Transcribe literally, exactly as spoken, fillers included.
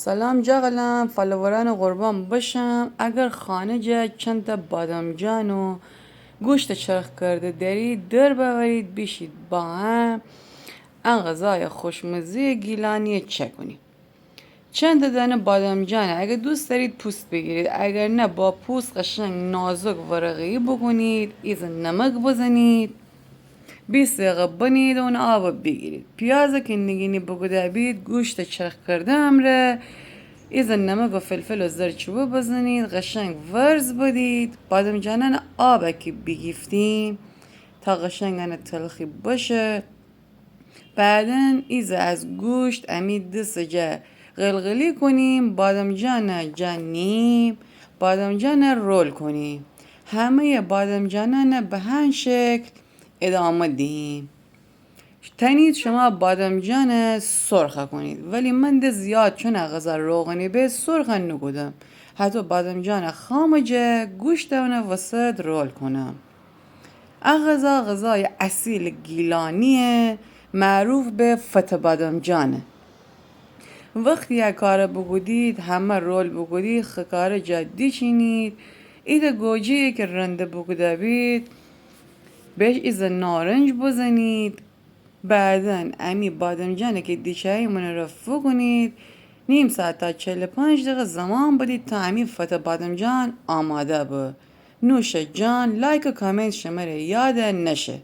سلام جغلان، فالووران قربان بشم. اگر خانه جا چند تا بادمجان و گوشت چرخ کرده دارید، در بأورید، بیشید با هم ان غذای خوشمزهٔ گیلانی چاکونیم. چند تا دانه بادمجان، اگر دوست دارید پوست بگیرید، اگر نه با پوست قشنگ نازک ورقه‌ای بوکونید، ایزه نمک بزنید، بیست دقه بنید و اون آب بیگیرید. پیاز که نیگینی بوکوده بید، گوشت چرخ کرده امره ایزه نمک و فلفل و زردچوبه بزنید، قشنگ ورز بدید. بادمجانان آب که بیگیفتیم تا قشنگ انه تلخی بشه. بعداً ایزه از گوشت امی دسته جا قلقلی کنیم، بادمجانه جا نیم، بادمجانه رول کنیم. همهٔ بادمجانانه به هن شکل ادامه دهیم. تنید شما بادمجانه سرخه کنید، ولی من ده زیاد چون غذا روغنی به سرخه نوکودم، حتی بادمجانه خامه جا گوشت اونه وسط رول کنم. ا غذا غذای اصیل گیلانیه، معروف به فته بادمجانه. وقتی ا کاره بوکودید، همه رول بوکودید، خکاره جا دیچینید. ایده گوجه‌یی که رنده بوکوده بید، بهش ایزه نارنج بزنید. بعداً امی بادمجانه که دیچه‌ییمونه ره فوکونید، نیم ساعت تا چهل و پنج دقه زمان بدید تا امی فته بادمجان آماده به. نوش جان، لایک و کامنت شمره یاد نشه.